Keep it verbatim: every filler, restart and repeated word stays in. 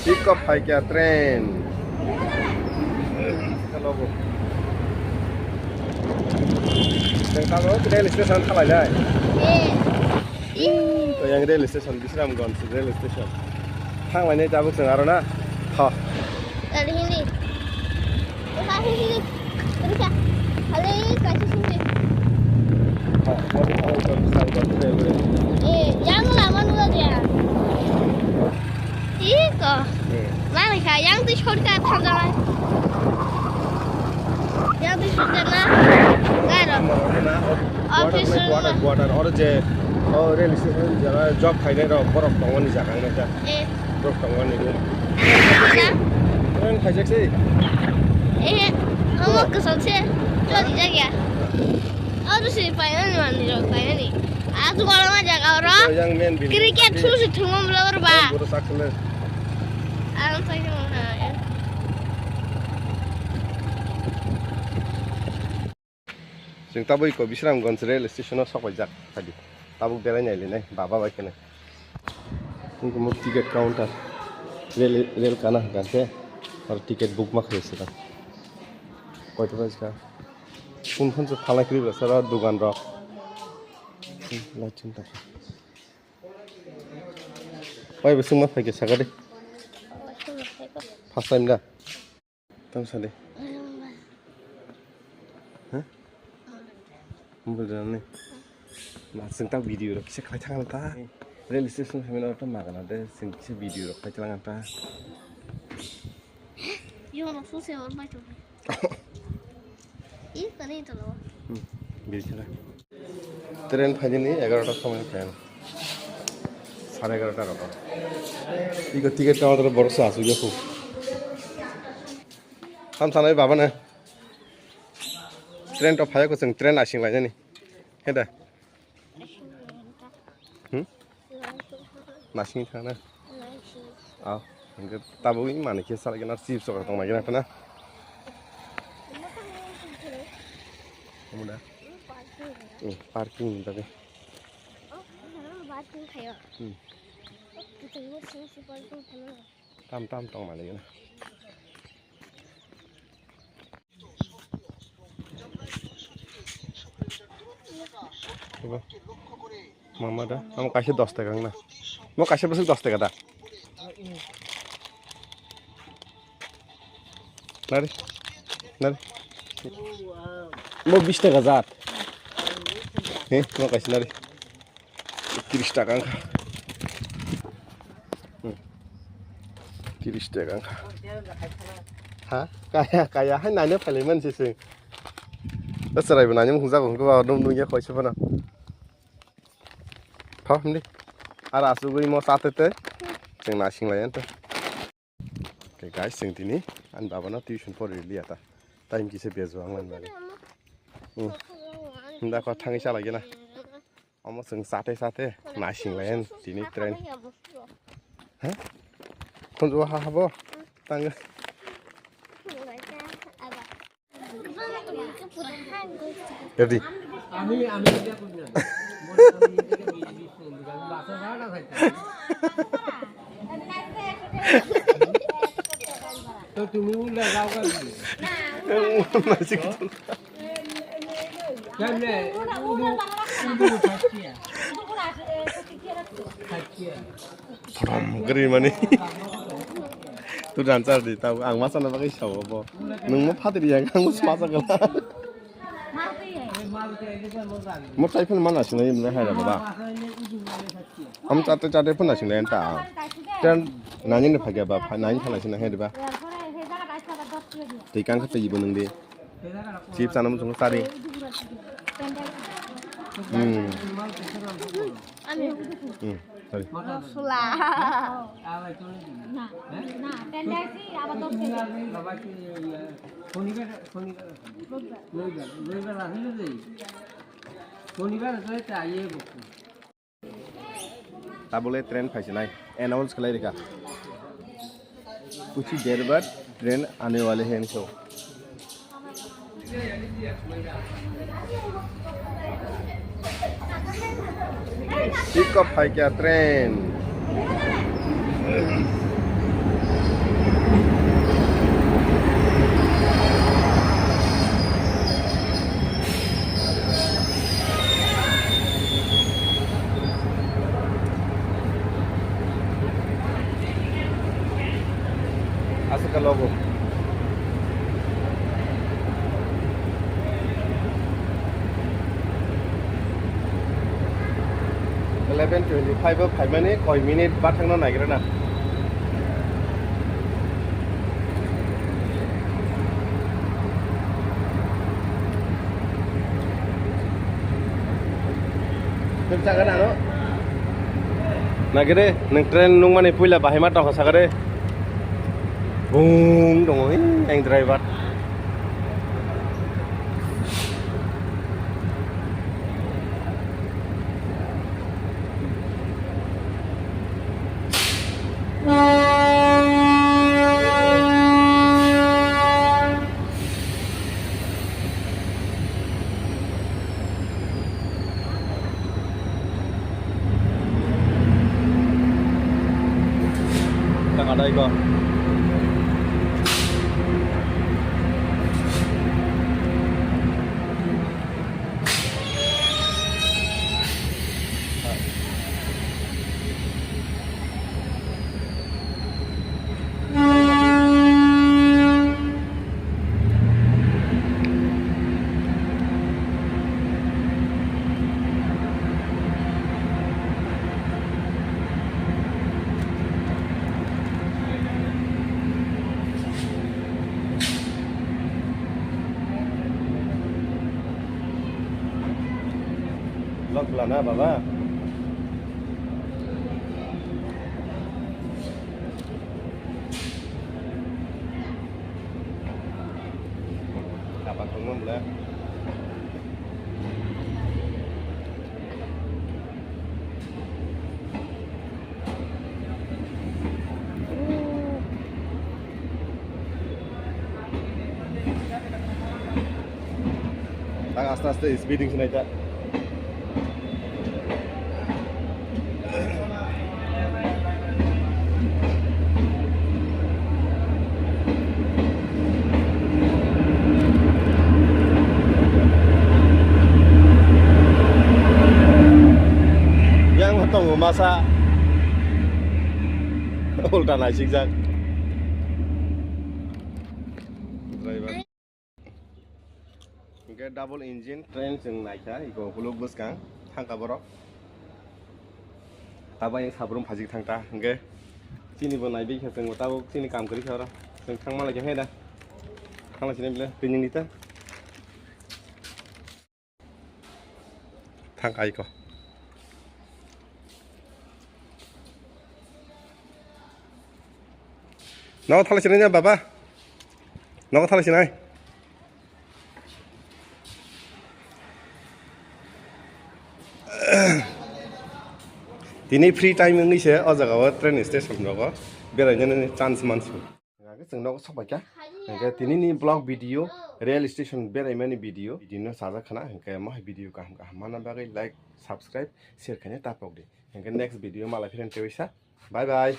Pickup hai kya train. Hello, bo. Teng tamo train station khalai lai. Eh. To yang rail station, Bisramganj rail station. Thang lai nai tabuk chwng aro na. Ha. Tadi hindi. Bukan hindi. Tadi ka. Kali kasih sini. Ha, kali kali kali kali kali. Eh, yang lama dulu dia. Iko. Hmm. Mana ka yang tu shortcut tham jana. Yang tu shortcut na. Garo. Office. Quarter, quarter, oro je, o rail station jara job khainai rok borok tongmani jaga wngkha. Eh. Borok tongmani room. Na? Ang khaijak sei. Eh, omo kwcham se. Choli jak ya. Oro se painani manwi rok painani. Asu goroma jaga oro. Yang main building. Cricket su su thwngma blower ba. Boro sakle. Ang sai thwngma. Chwng tabuk iko Bisramganj rail station o sok paijak, phai di. Tabuk berai nai linai, baba bai khe nai. Wngkha mo ticket counter. Rail, rail kana hwnkha khe, aro ticket book ma khlai sita. Koito bai kha. Phone phone se phalai kwrwi bwsara dugan rok. Light chwng ta. Bai bo swngma phai khe sakha di. First time da? Tamo sadi. Ha? Mobile rani. Ma sing ta video rok kisa khai thang ta. Rail station khamina ta magana de sing kisa video rok khai thang ta. Yo no so se or bai to. I kani to lo. Hmm. Biri khala. Train phainani egarota somoi phaiyano. Sare egarota rogo. Iko ticket counter borok se asugya khu. Ham sanai baba na. Train to phaiya ko chwng train asing lainani. Heda. Hmm? Nasing thangna. Aw, hingke tabuk wng mani khe salai gana chips rok tong nai gana khana. Omo da? Hmm, parking ni bagwi. Hmm. Tam tam tong mani gana. Ibo. Mama da, amo kaisa dos taka wngna. Mo kaisa bwswk dos taka da. Nari. Nari. Mo bis taka jat. He, mo kaisa nari. Tris taka wngkha. Hmm. Tris taka wngkha. Ha? Kaya, kaya hai naina phailai mansi se. Da chwraibo naina mung jago wngkha ba dum dum ya khaisa phano. Pha himdi. Ar asugwi mo sate te. Chwng nasing lai ante. Okay guys, chwng tini ani baba no tuition pori liya ta. Time kisa bia juang lan bari. Hmm. Himda ko thangwi chalai gana. Omo chwng sate sate nasing lai tini train. Ha? Khunju ha habo. Tang. Ready? আমি, আমি এটা করি না। আমি বাসে ভাড়া খাইতাম। তো তুমি উল্টা যাও কেন? কেমনে? উল্টো, উল্টো খাচ্ছি। খাচ্ছি। Photom gari mani. Tu dan char di tau ang masa na bagwi sao bo. Nung mo phatri yang ang masa gala. Mo tai phun mana sinai mo hai ba. Am chate chate phun sinai ta. Tan nani ne phagya ba, nani phala sinai hai ba. Tei kang kha tei bo nung di. Chips ano muchung sari. Hmm. Hmm. Sorry. Sula. শনিবার, শনিবার, রবিবার, রবিবার আসলে যে, শনিবার আসলে তো আইয়ে বসে। Tabole train phaisinai announce khlai rikha. Kuchi der baad train aane wale hai so. Pick up hai kya train? Aswk logo. Eleven twenty-five o phaimani koi minute bathangno naigrana. Nagere, nwng train nungmani puila bahai ma tongkha sagare. Bung tongo, eng driver. Taka dai ko. Vlog khwlana baba. Kapak tongma bwle. Ang aste aste speeding sinai ta. Yang tongo masa ulta naisikjak. Driver. Hingke double engine train chwng naikha, iko ukuluk bwskang thangkha borok. Tabuk sabrum phajik thangta, hingke chini bo naibi khe chwng bo tabuk chini kam kwrwi kha oro. Chwng thangma lai khe hai da. Thangla chini bile tini nita. Thang ai ko. Nogo thala sinai na baba? Nogo thala sinai? Tini free time wngwi se o jaga o train station rogo berainani chance mansi. Hingke chwng nogo sok paikha. Hingke tinini vlog video, rail station beraimani video, video no sajak khana. Hingke mohai video kaham kaham mana bagwi like, subscribe, share khaina tapok di. Hingke next video malai phiren tewisa. Bye bye.